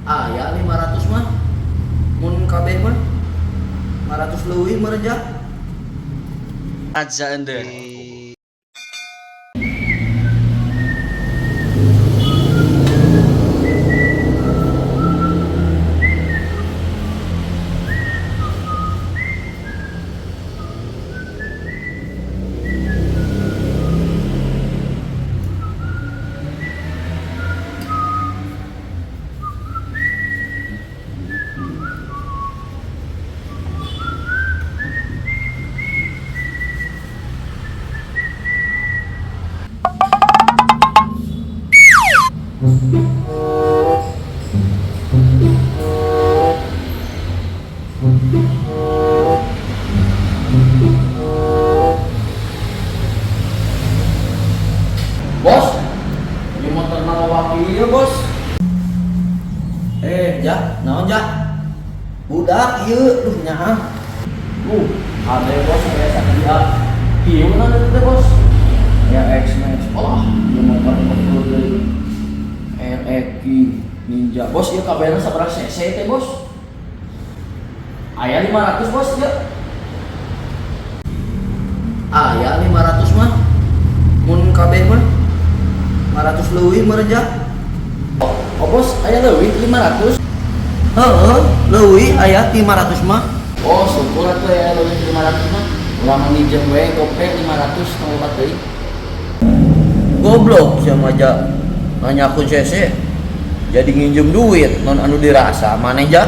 Aya 500 mah. Mun kabeh mah 500 leuwih meureun ja. Aja ende. Bos, ieu motor loba kieu, Bos. Eh, ja, naon ja? Budak ieu, duh nyaah. Ada bos aya sakia. Kieu na teh, Bos. Ya X-Max. Oh, ieu motor off-road deui. RX Ninja. Bos, ieu kabehna sabaraha cc teh, Bos? Aya 500, Bos, ieu. Aya 500 mah. Mun kabeh mah 500 leuwih meureun ja. Oh, bos, aya leuwih 500. Heeh, leuwih aya 500 mah. Oh, syukur atuh aya leuwih 500 mah. Urang mah minjem we gope 500 tong loba teuing. Goblok sia mah ja. Nanyakeun cc jadi nginjem duit non anu dirasa maneh ja.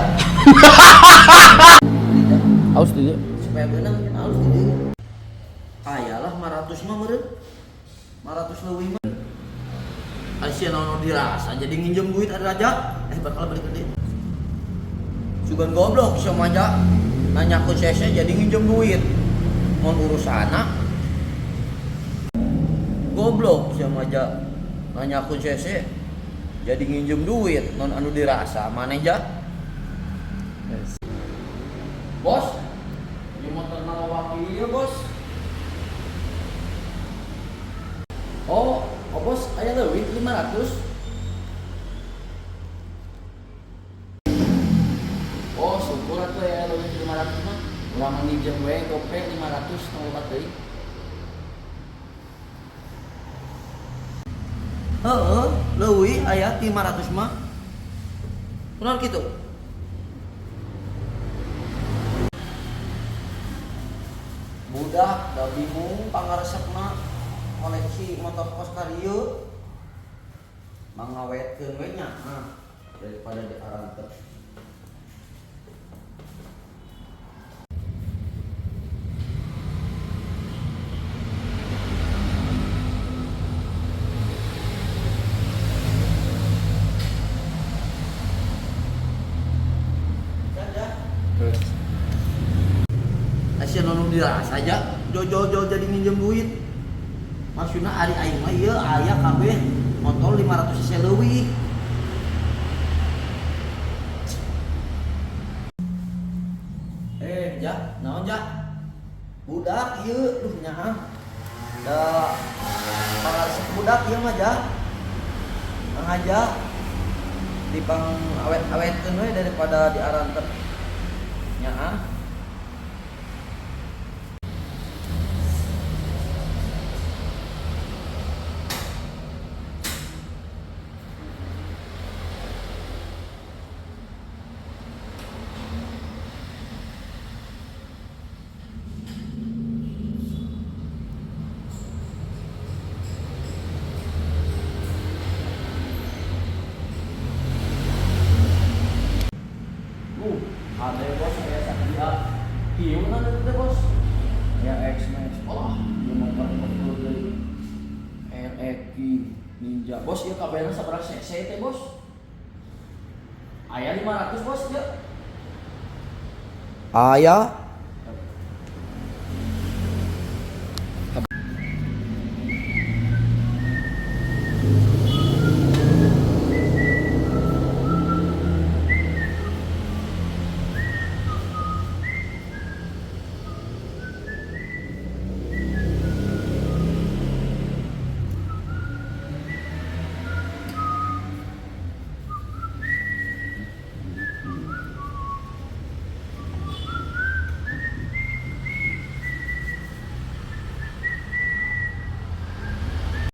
Aus di Supaya beunang halus di dieu. Aya lah 500 mah meureun. 500 leuwih mah. Ari sia naon dirasa jadi nginjem duit ada aja. Eh bakal balik gede. Sugan goblok sia mah ja. Nanyakeun cc jadi nginjem duit. Mun urusanna goblok sia mah ja. Nanyakeun cc jadi nginjem duit non anu dirasa maneh ja. Bos, ieu motor loba kieu, Bos. Oh, oh bos, aya leuwih 500. Oh, syukur atuh aya leuwih 500 mah. Urang mah minjem we gope 500 tong loba teuing. Heeh, leuwih aya 500 mah. Kunaon kitu? Budak da bingung pangaresepna koleksi motor kos karieu. Mangawetkeun we nya, nah, daripada diarantep. Terus. Asia nu dirasa aja jojol-jol jadi minjem duit. Maksudna ari aing mah ieu aya kabeh motor 500 cc leuwih. Eh, ja, naon ja? Budak ieu, duh nyaah. Da pangaresep budak ieu mah ja. Ngaja dipang awet-awetkeun we daripada diarantep. Nyaah. Ada bos aya sakia. Kieu na teh, Bos. Ya X-Max. Oh, ieu motor off-road deui. RX Ninja. Bos, ieu kabehna sabaraha cc teh, Bos? Aya 500, Bos, ieu. Aya